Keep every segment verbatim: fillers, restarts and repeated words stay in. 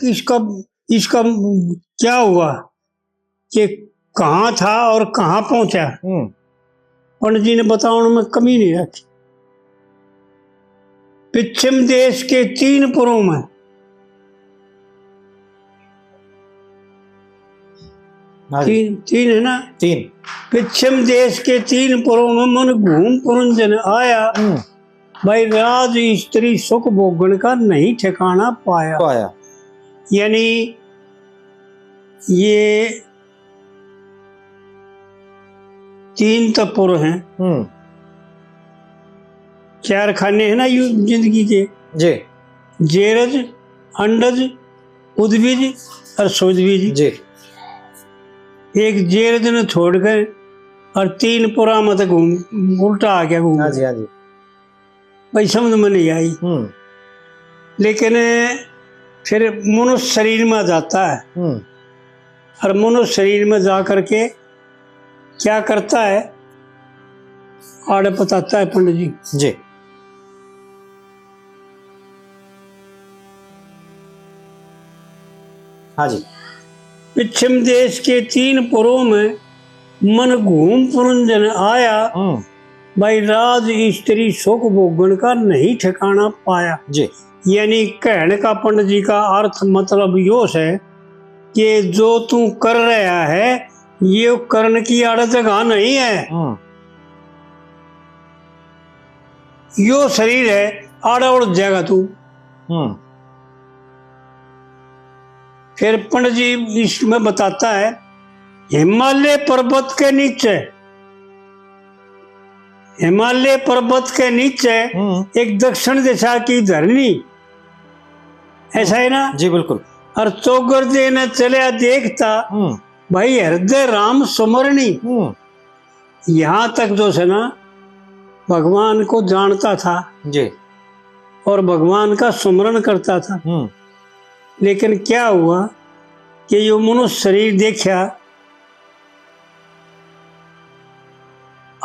इसका, इसका क्या हुआ, ये कहाँ था और कहाँ पहुंचा? हम्म। पंडित जी ने बताने में कमी नहीं रखी। पश्चिम देश के तीन पुरों में, हाँ जी। तीन, तीन है ना? तीन। पश्चिम देश के तीन पुरों में मन घूम पुरंजन आया। हम्म। भाई, राज स्त्री सुख भोगन का नहीं ठिकाना पाया। पाया। यानी ये तीन तो पुर हैं। हम्म। चार खाने हैं ना यू जिंदगी के। जी। जेरज, अंडज, उद्बीज और सोजबीज। जी। एक जेरज ने छोड़ गए और तीन पुरा में तो घूम, उल्टा आ गया घूम। हाँ जी, हाँ जी। भाई, समझ में नहीं आई। हम्म। लेकिन फिर मनुष्य शरीर में जाता है। हम्म। और मनुष्य शरीर में जा करके क्या करता है, आड़े बताता है पंडित जी। जी। हाँ जी। पश्चिम देश के तीन पुरों में मन घूम पुरंजन आया। हम्म। भाई, राज स्त्री सुख भोगन का नहीं ठिकाना पाया। जी। यानी कहने का पंडित जी का अर्थ मतलब यो है कि जो तू कर रहा है, ये करण की आड़ जगह नहीं है। हम्म। यो शरीर है, आड़ा उड़ जाएगा तू। हम्म। फिर पंडित जी इसमें बताता है, हिमालय पर्वत के नीचे, हिमालय पर्वत के नीचे हम्म। एक दक्षिण दिशा की धरनी, ऐसा है ना? जी, बिल्कुल। और चौगरदे ने चलिया देखता, हम्म। भाई, हृदय राम सुमरणी। हम्म। यहाँ तक जो है ना, भगवान को जानता था जी। और भगवान का स्मरण करता था। हम्म। लेकिन क्या हुआ कि यो मनुष्य शरीर देखा,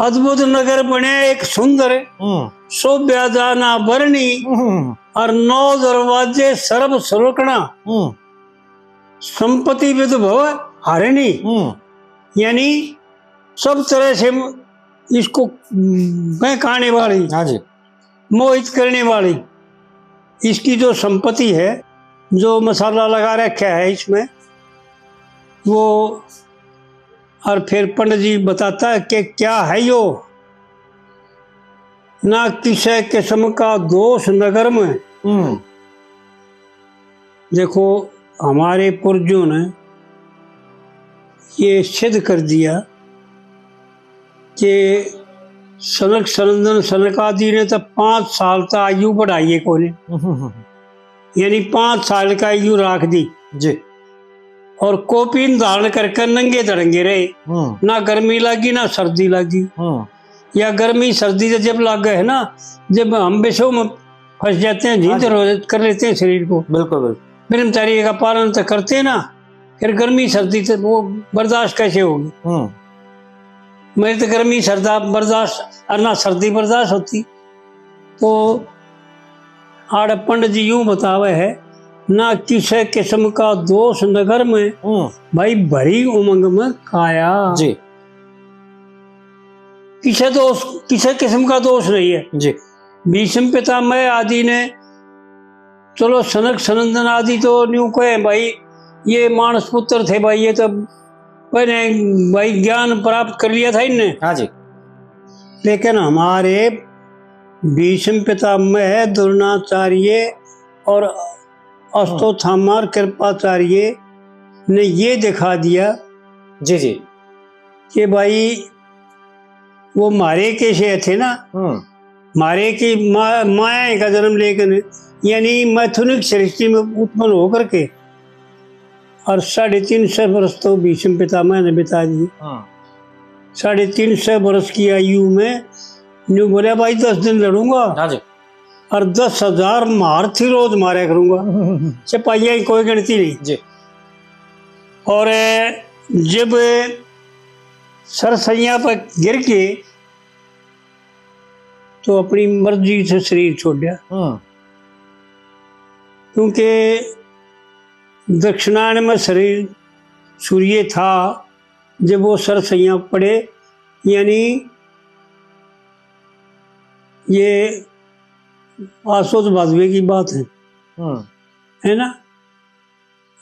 अद्भुत नगर बने एक सुंदर, हम्म। शोभ्या जाना बरणी, हम्म। और नौ दरवाजे सर्व सुलकणा, हम्म। संपत्ति विद भव हरणी। हम्म। यानी सब तरह से इसको बहकाने वाली, हाँ जी। मोहित करने वाली इसकी जो संपत्ति है, जो मसाला लगा रखा है इसमें, वो, और फिर पंडित जी बताता है कि क्या है यो, ना किसी किस्म का दोष नगर में। हम्म। देखो, हमारे पूर्वजों ने ये सिद्ध कर दिया कि सनक सनंदन सनक आदि ने तो पाँच साल तक आयु बढ़ाई है कोने, हम्म। यानी पाँच साल का आयु राख दी जी। और कौपीन धारण करके नंगे धड़ंगे रहे, हम्म। ना गर्मी लगी ना सर्दी लगी। हम्म। या गर्मी सर्दी तो जब लग गए है ना, जब हम विषयों में फंस जाते हैं, हाँ जी। झींझर हो, कर लेते हैं शरीर को। बिल्कुल, बिल्कुल। ब्रह्मचारी का पालन तो करते हैं ना, फिर गर्मी सर्दी तो वो बर्दाश्त कैसे होगी? हम्म। मेरी तो गर्मी सर्दा बर्दाश्त और ना सर्दी बर्दाश्त होती। तो आड़े पंडित जी यूं बतावे है, ना किसे किस्म का दोष नगर में, हम्म। भाई भरी उमंग में काया। जी। किसे दोष, किसे किस्म का दोष नहीं है। जी। भीष्म पितामह आदि ने, चलो, सनक सनंदन आदि तो न्यू कहे भाई, ये मानस पुत्र थे भाई, ये तो पहले भाई ज्ञान प्राप्त कर लिया था इनने। हाँ जी। लेकिन हमारे भीष्म पितामह, द्रोणाचार्य और अश्वत्थामा और कृपाचार्य ने ये दिखा दिया जी, जी। कि भाई वो म्हारे के से थे ना, हम्म। म्हारे की मा-, माया का जन्म लेकर, यानी मैथुनिक सृष्टि में उत्पन्न होकर के, और साढ़े तीन सौ वर्ष तो भीष्म पितामह ने बिता दिए। हम्म। साढ़े तीन सौ वर्ष की आयु में न्यू बोला, भाई, दस दिन लड़ूंगा। हाँ जी। और दस हजार महारथी रोज मारा करूंगा। सिपाहियां की कोई गिनती नहीं। जी। और जब सरसैया पर गिर के तो अपनी मर्जी से शरीर छोड़ दिया। हम्म। क्योंकि दक्षिणायन में शरीर सूर्य था जब वो सर सैया पड़े, यानी ये आसोद भादवे की बात है, हम्म। है ना?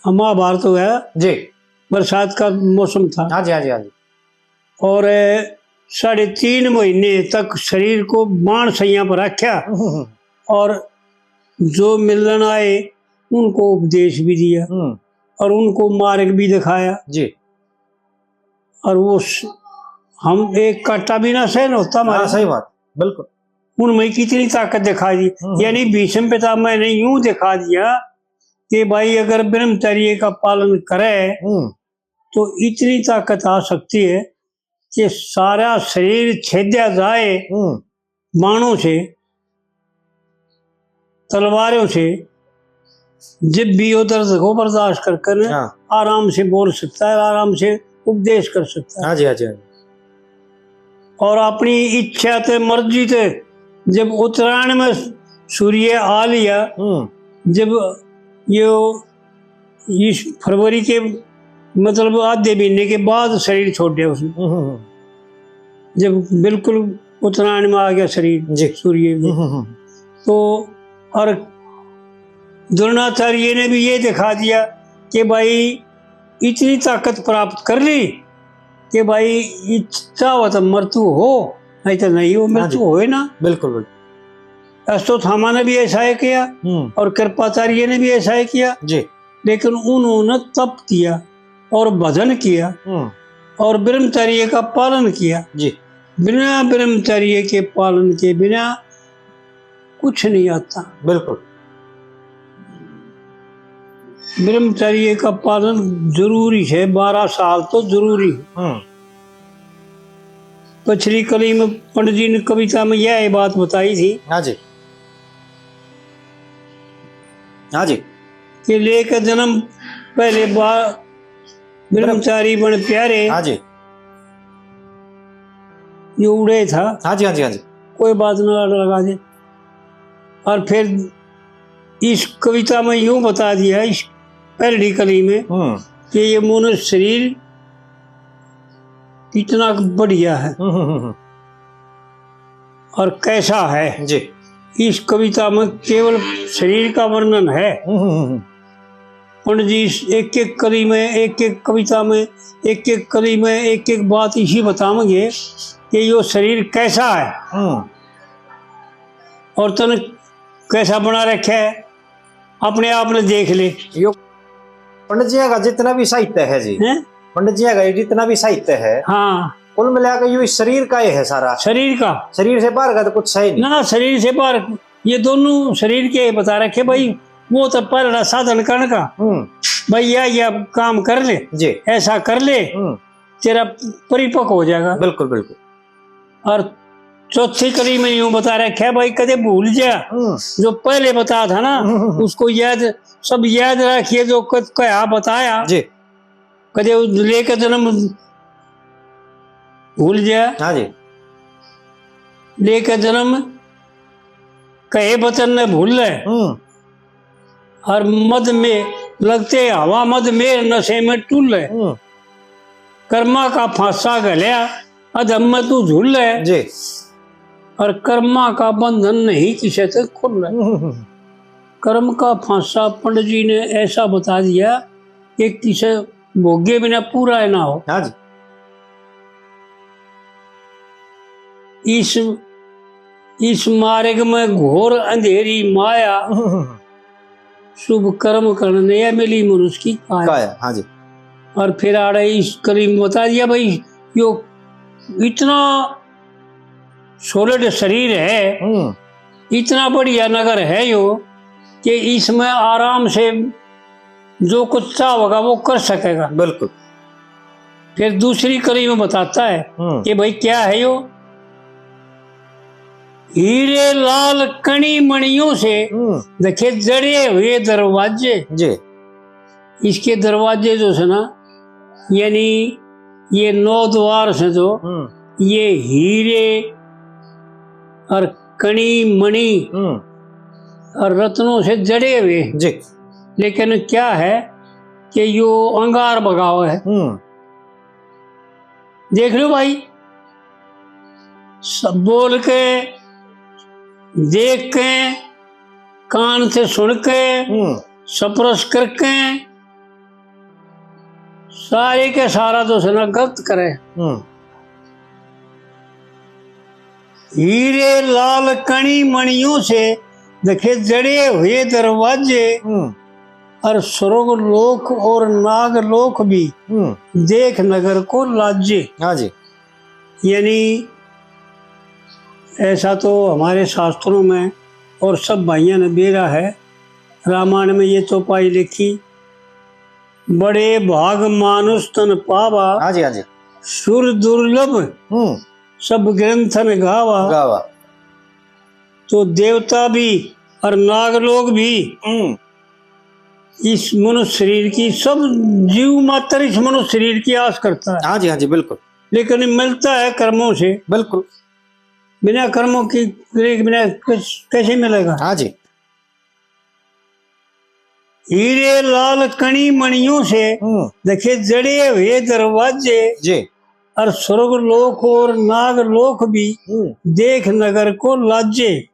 महाभारत हो गया जी। बरसात का मौसम था। हाँ जी, हाँ जी, हाँ जी। और, अ, साढ़े तीन महीने तक शरीर को बाण सैया पर रखा हम्म। और जो मिलन आए उनको उपदेश भी दिया हम्म। और उनको मार्ग भी दिखाया। जी। और वो स-, हम एक कांटा भी ना सहन होता हमारे। हाँ, सही बात, बिल्कुल। उनमें कितनी ताकत दिखा दी, हम्म। यानी भीष्म पितामह ने यूं दिखा दिया कि भाई अगर ब्रह्मचर्य का पालन करे हम्म। तो इतनी ताकत आ सकती है कि सारा शरीर छेदा जाए हम्म। बाणों से, तलवारों से, जब भी वो दर्द को बर्दाश्त कर कर हाँ। आराम से बोल सकता है, आराम से उपदेश कर सकता है। हाँ जी, हाँ जी, हाँ जी। और अपनी इच्छा ते, मर्जी ते, जब उत्तरायण में सूर्य आ लिया, हम्म। जब ये इस फरवरी के, मतलब, आधे महीने के बाद शरीर छोड़ दिया उसने। हम्म, हम्म, हम्म। जब बिल्कुल उत्तरायण में आ गया शरीर जी। सूर्य में। हम्म, हम्म, हम्म। तो और द्रोणाचार्य ने भी ये दिखा दिया कि भाई इतनी ताकत प्राप्त कर ली कि भाई इच्छा हो तो मृत्यु हो, नहीं तो नहीं हो, हाँ मृत्यु जी। होए ना। बिल्कुल, बिल्कुल। अश्वत्थामा ने भी ऐसा ही किया हम्म। और कृपाचार्य ने भी ऐसा ही किया। जी। लेकिन उन्होंने तप किया और भजन किया हम्म। और ब्रह्मचर्य का पालन किया। जी। बिना ब्रह्मचर्य के पालन के बिना कुछ नहीं आता। बिल्कुल। ब्रह्मचर्य का पालन जरूरी है, बारह साल तो जरूरी है। हम्म। पिछली कली में पंडित जी ने कविता में यह बात बताई थी। हाँ जी। हाँ जी। कि लेकर जन्म पहले बा-, ब्रह्मचारी बन प्यारे। हाँ जी। ये उड़े था। हाँ जी, हाँ जी, हाँ जी। कोई बात ना लगा दे। और फिर इस कविता में यूं बता दिया, इस पहली कली में, हम्म। कि ये मनुष्य शरीर कितना बढ़िया है हम्म, हम्म, हम्म। और कैसा है। जी। इस कविता में केवल शरीर का वर्णन है। हम्म, हम्म, हम्म। पंडित जी इस एक एक कली में, एक एक कविता में, एक एक कली में एक एक बात इसी बतावेंगे कि यो शरीर कैसा है हम्म। और तन कैसा बना रखा है, अपने आप ने देख ले। यो पंडित जी का जितना भी साहित्य है जी, हैं? पंडित जी का ये जितना भी साहित्य है, हाँ। कुल मिला के यो इस शरीर का ही है सारा। शरीर का। शरीर से बाहर का तो कुछ है ही नहीं। ना, शरीर से बाहर, ये दोनों शरीर के बता रखे भाई, वो तो पहला साधन करण का। हम्म। भाई, या, या काम कर ले, जी। ऐसा कर ले, हम्म। तेरा परिपक्व हो जाएगा। बिल्कुल, बिल्कुल। और चौथी कली में यूं बता रखा है भाई, कदे भूल जा, हम्म। जो पहले बताया था ना, हम्म। उसको याद, सब याद रखिए, जो क-, कहा बताया। जी। कदे वो लेकर जन्म भूल जा। हाँ जी। लेकर जन्म कहे वचन ने भूल ले। हम्म। और मद में लगते हवा मद में नशे में टूल ले। हम्म। कर्मा का फांसा घल्या अधम में तू झूल ले। जी। और कर्मा का बंधन नहीं किसे तक खुल ले। हम्म। कर्म का फांसा पंडित जी ने ऐसा बता दिया कि किसे भोगे बिना पूरा ना हो। हाँ जी। इस, इस मार्ग में घोर अंधेरी माया, शुभ कर्म करने या मिली मनुष्य की काया। काया, हाँ जी। और फिर आड़े इस कली में बता दिया भाई, यो इतना solid शरीर है, हम्म। इतना बढ़िया नगर है यो कि इसमें आराम से जो कुछ चाहेगा वो कर सकेगा। बिल्कुल। फिर दूसरी कली में बताता है हम्म। कि भाई क्या है यो? हीरे लाल कणी मणियों से हम्म। देखे जड़े हुए दरवाजे। जी। इसके दरवाजे जो है ना, यानी ये नौ द्वार से जो हम्म। ये हीरे और कणी मणि हम्म। और रत्नों से जड़े हुए। जी। लेकिन क्या है, कि यो अंगार भगावे है। हम्म। देख लो भाई, सब बोल के, देख के, कान से सुन के, हम्म। स्पर्श करके, सारे के सारा तो उसने गलत करे। हम्म। हीरे लाल कणी मणियों से देखे जड़े हुए दरवाजे, हम्म। और स्वर्ग लोक और नाग लोक भी हम्म। देख नगर को लाजे। हाँ जी। यानी ऐसा तो हमारे शास्त्रों में और सब भाइयों ने बेरा है, रामायण में ये चौपाई लिखी, बड़े भाग मानुष तन पावा, हाँ जी, हाँ जी। सुर दुर्लभ हम्म। सब ग्रंथन गावा। गावा। तो देवता भी और नागलोक भी हम्म। इस मनुष्य शरीर की, सब जीव मात्र इस मनुष्य शरीर की आस करता है। हाँ जी, हाँ जी, बिल्कुल। लेकिन मिलता है कर्मों से। बिल्कुल। बिना कर्मों की, बिना किस-, कैसे मिलेगा? हाँ जी। हीरे लाल कणी मणियों से हम्म। देखे जड़े हुए दरवाजे। जी। और स्वर्ग लोक और नाग लोक भी हम्म। देख नगर को लाजे।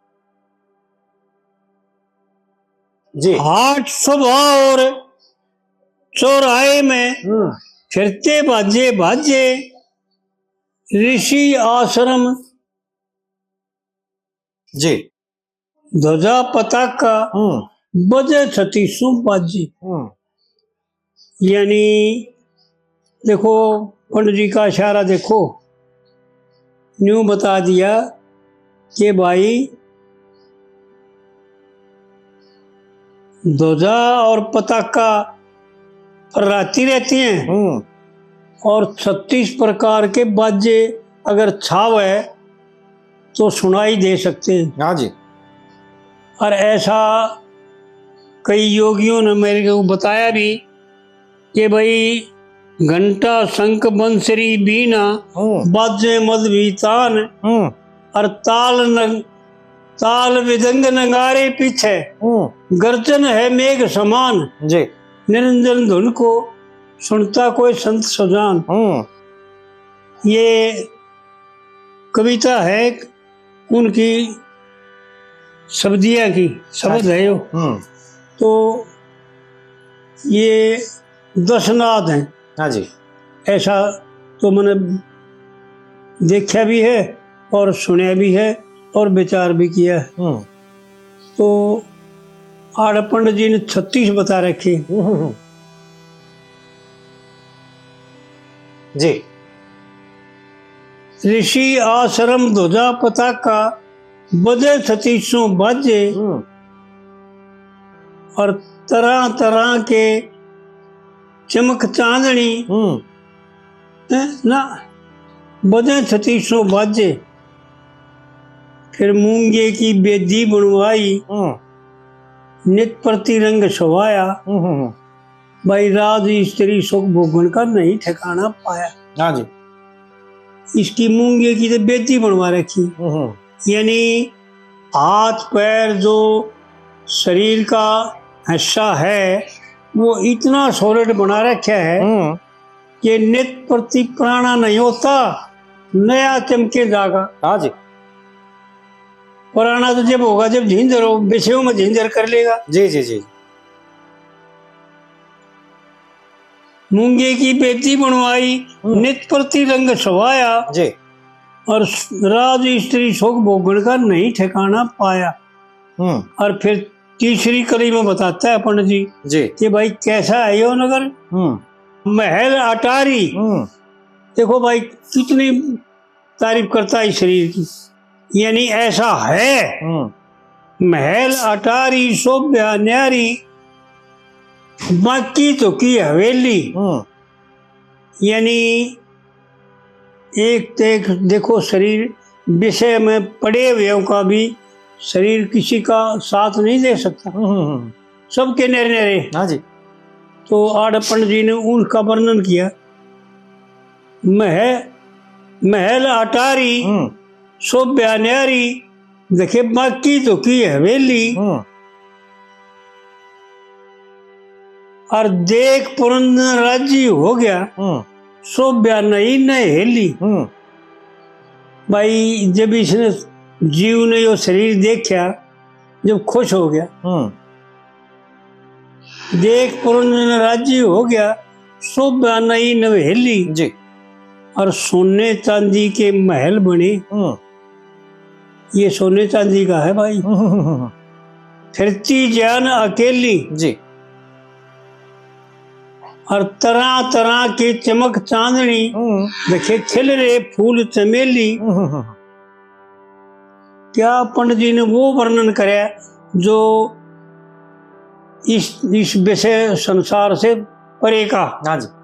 जी। हाट सभा और चौराहे में हम्म। फिरते बाजे बाजे, ऋषि आश्रम जी। ध्वजा पताका हम्म। बजे छत्तीसों बाजे। हम्म। यानी देखो, पंडित जी का इशारा देखो, न्यू बता दिया कि भाई, ध्वजा और पताका फहराती रहती हैं हम्म। और छत्तीस प्रकार के बाजे अगर छावे तो सुनाई दे सकते हैं। हाँ जी। और ऐसा कई योगियों ने मेरे को बताया भी कि भाई, घंटा, शंख, बंसरी, बीना, हम्म। बाजे मद भी तान, हम्म। और ताल न-, ताल विदंग नगारे पीछे, हम्म। गर्जन है मेघ समान। जी। निरंजन धुन को सुनता कोई संत सुजान। हम्म। ये कविता है उनकी शब्दिया की, शब्द है यो। हम्म। तो ये दस नाद हैं। हाँ जी। ऐसा तो मैंने देखा भी है और सुना भी है और विचार भी किया है। हम्म। तो आड़ पंडित जी ने छत्तीस बता रखे। हम्म, हम्म, हम्म। जी। ऋषि आश्रम ध्वजा पताका बजे छत्तीसों बाजे। हम्म। और तरह तरह के चमक चांदनी, हम्म। हैं, ना, बजे छत्तीसों बाजे। फिर मूंगे की बेदी बनवाई, हम्म। नित प्रति रंग सवाया। हम्म, हम्म, हम्म। भाई, राज स्त्री सुख भोगन का नहीं ठिकाना पाया। हाँ जी। इसकी मूंगे की तो बेदी बनवा रखी। हम्म। यानी हाथ पैर जो शरीर का हिस्सा है, वो इतना solid बना रखा है हम्म। कि नित प्रति पुराना नहीं होता, नया चमके जागा। हाँ जी। पुराना तो जब होगा, जब झिंझर हो, बिछेव में झिंझर कर लेगा। जी, जी, जी। मूंगे की बेदी बनवाई, हम्म। नित प्रति रंग सवाया। जी। और राज स्त्री सुख भोगन का नहीं ठिकाना पाया। हम्म। और फिर तीसरी कली में बताता है पंडित जी जी। कि भाई, कैसा है यो नगर? हम्म। महल अटारी। हम्म। देखो भाई, कितनी तारीफ करता है इस शरीर की, यानी ऐसा है। हम्म। महल अटारी शोभ्या न्यारी, बाकी तो की हवेली। हम्म। यानी एक तो एक देखो, शरीर विषय में पड़े हुए का भी शरीर किसी का साथ नहीं दे सकता। हम्म, हम्म, हम्म। सबके नरे नरे। हाँ जी। तो आड़पन जी ने उनका वर्णन किया। मह-, महल अटारी, हम्म। शोभ्या न्यारी, देखे बाकी तो की हवेली। हम्म। और देख पुरंदर राजी हो गया, हम्म। शोभ्या नई नहेली। हम्म। भाई, जब इसने जीव ने यो शरीर देखा, जब खुश हो गया, हम्म। देख पुरंदर राजी हो गया, शोभा नई नवेली। जी। और सोने चांदी के महल बने। हम्म। ये सोने चांदी का है भाई। हम्म, हम्म, हम्म, हम्म। फिरती जान अकेली। जी। और तरह तरह की चमक चांदनी। हम्म। देखे खिल रहे फूल चमेली। हम्म, हम्म, हम्म। क्या पंडित जी ने वो वर्णन करया जो इस, इस विषय संसार से परे का। हाँ जी।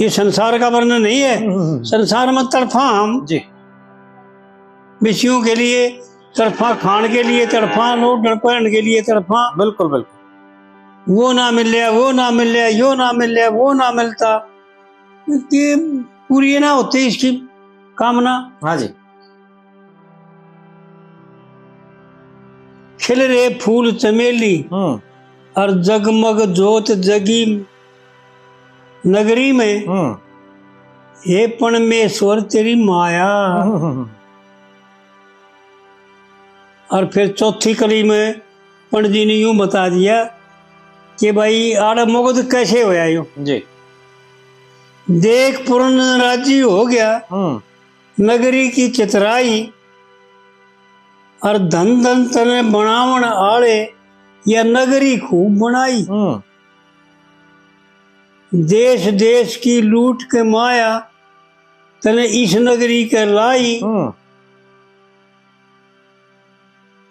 ये संसार का वर्णन नहीं है। हम्म, हम्म, हम्म। संसार में तड़फा हम। जी। विषयों के लिए तड़फा, खान के लिए तड़फा, लोग पहन के लिए तड़फा। बिल्कुल, बिल्कुल। वो ना मिले, वो ना मिले, यो ना मिले, वो ना मिलता, ये पूरी ना होती इसकी कामना। हाँ जी। खिल रहे फूल चमेली, हम्म। और जगमग जोत जगी नगरी में, हम्म। हे परमेश्वर तेरी माया। हम्म, हम्म, हम्म। और फिर चौथी कली में पंडित जी ने यूं बता दिया कि भाई, आड़ा मुग्ध कैसे होया यो? जी। देख पुरंदर राजी हो गया, हम्म। नगरी की चितराई, और धन धन तने बनावण आले या नगरी खूब बनाई। हम्म। देश देश की लूट के माया तने इस नगरी के लाई। हम्म।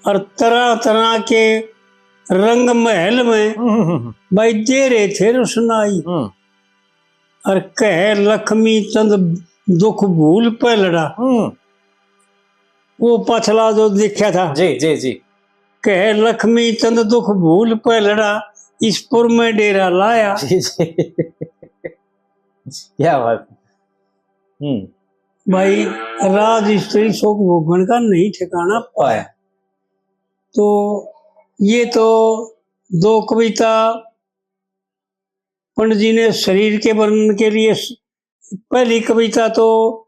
और तरह तरह के रंग महल में हम्म, हम्म, हम्म। भाई दे रहे थे रुसनाई। हम्म। और कहे लक्ष्मी चंद दुख भूल पे लड़ा। हम्म। वो पछला जो देखा था। जी, जी, जी। कहे लक्ष्मी चंद दुख भूल पे लड़ा, इस पुर में डेरा लाया। जी, जी। क्या बात। हम्म। भाई, राज स्त्री शोक भोगन का नहीं ठिकाना पाया। तो ये तो दो कविता पंडित जी ने शरीर के वर्णन के लिए स-, पहली कविता तो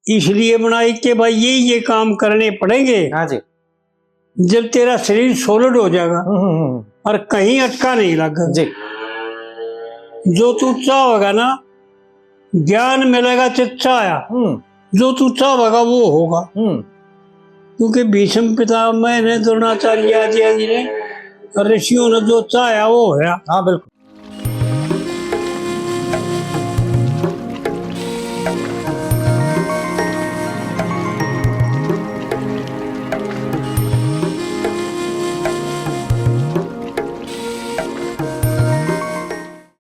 इसलिए बनाई कि भाई, ये, ये काम करने पड़ेंगे। हाँ जी। जब तेरा शरीर solid हो जाएगा हम्म, हम्म, हम्म। और कहीं अटका नहीं लगेगा। जी। जो तू चाहेगा ना, ज्ञान मिलेगा, चाहा। हम्म। जो तू चाहेगा, वो होगा। हम्म। क्योंकि भीष्म पितामह ने, द्रोणाचार्य आदि ने, ऋषियों ने जो चाहा, वो होया। हाँ, बिल्कुल।